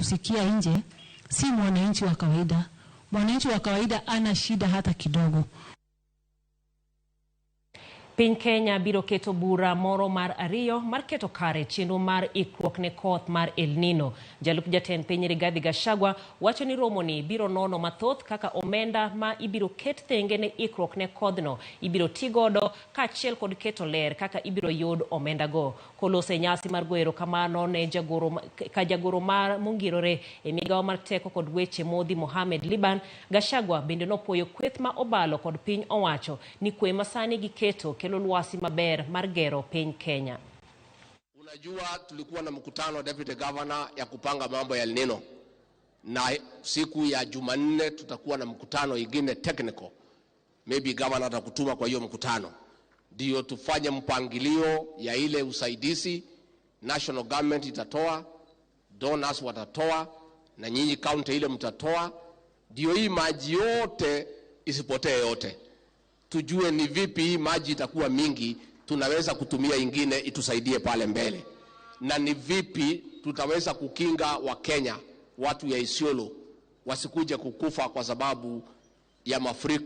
Kusikia nje si mwananchi wa kawaida. Mwananchi wa kawaida ana shida hata kidogo. Piny Kenya biro keto bura moro mar ariyo mar keto kare chenro mar ikruok ne koth mar El Nino. Jalup jatend piny Rigathi Gachagua wacho ni romoni biro nono mathoth kaka omenda ma ibiro ket thenge ne ikruok ne kodhno ibiro tigodo kaachiel kod keto ler kaka ibiro yud omendago. Koloso e nyasi mar goyo erokamano ne jagoro ka jagoro mar mongirore e migawo mar teko kod weche modhi Mohamed Liban, Gachagua bende nopuoyo kweth ma obalo kod piny owacho ni kwe masani giketo kelo lwasi maber mar gero piny Kenya. Unajua, tulikuwa na mkutano, Deputy Governor, ya kupanga mambo ya El Nino, na siku ya Jumanne tutakuwa na mkutano ingine technical. Maybe governor atakutuma kwa hiyo mkutano, ndio tufanye mpangilio ya ile usaidizi national government itatoa, donors watatoa, na nyinyi county ile mtatoa, ndio hii maji yote isipotee yote. Tujue ni vipi hii maji itakuwa mingi, tunaweza kutumia ingine itusaidie pale mbele, na ni vipi tutaweza kukinga Wakenya, watu ya Isiolo wasikuje kukufa kwa sababu ya mafuriko.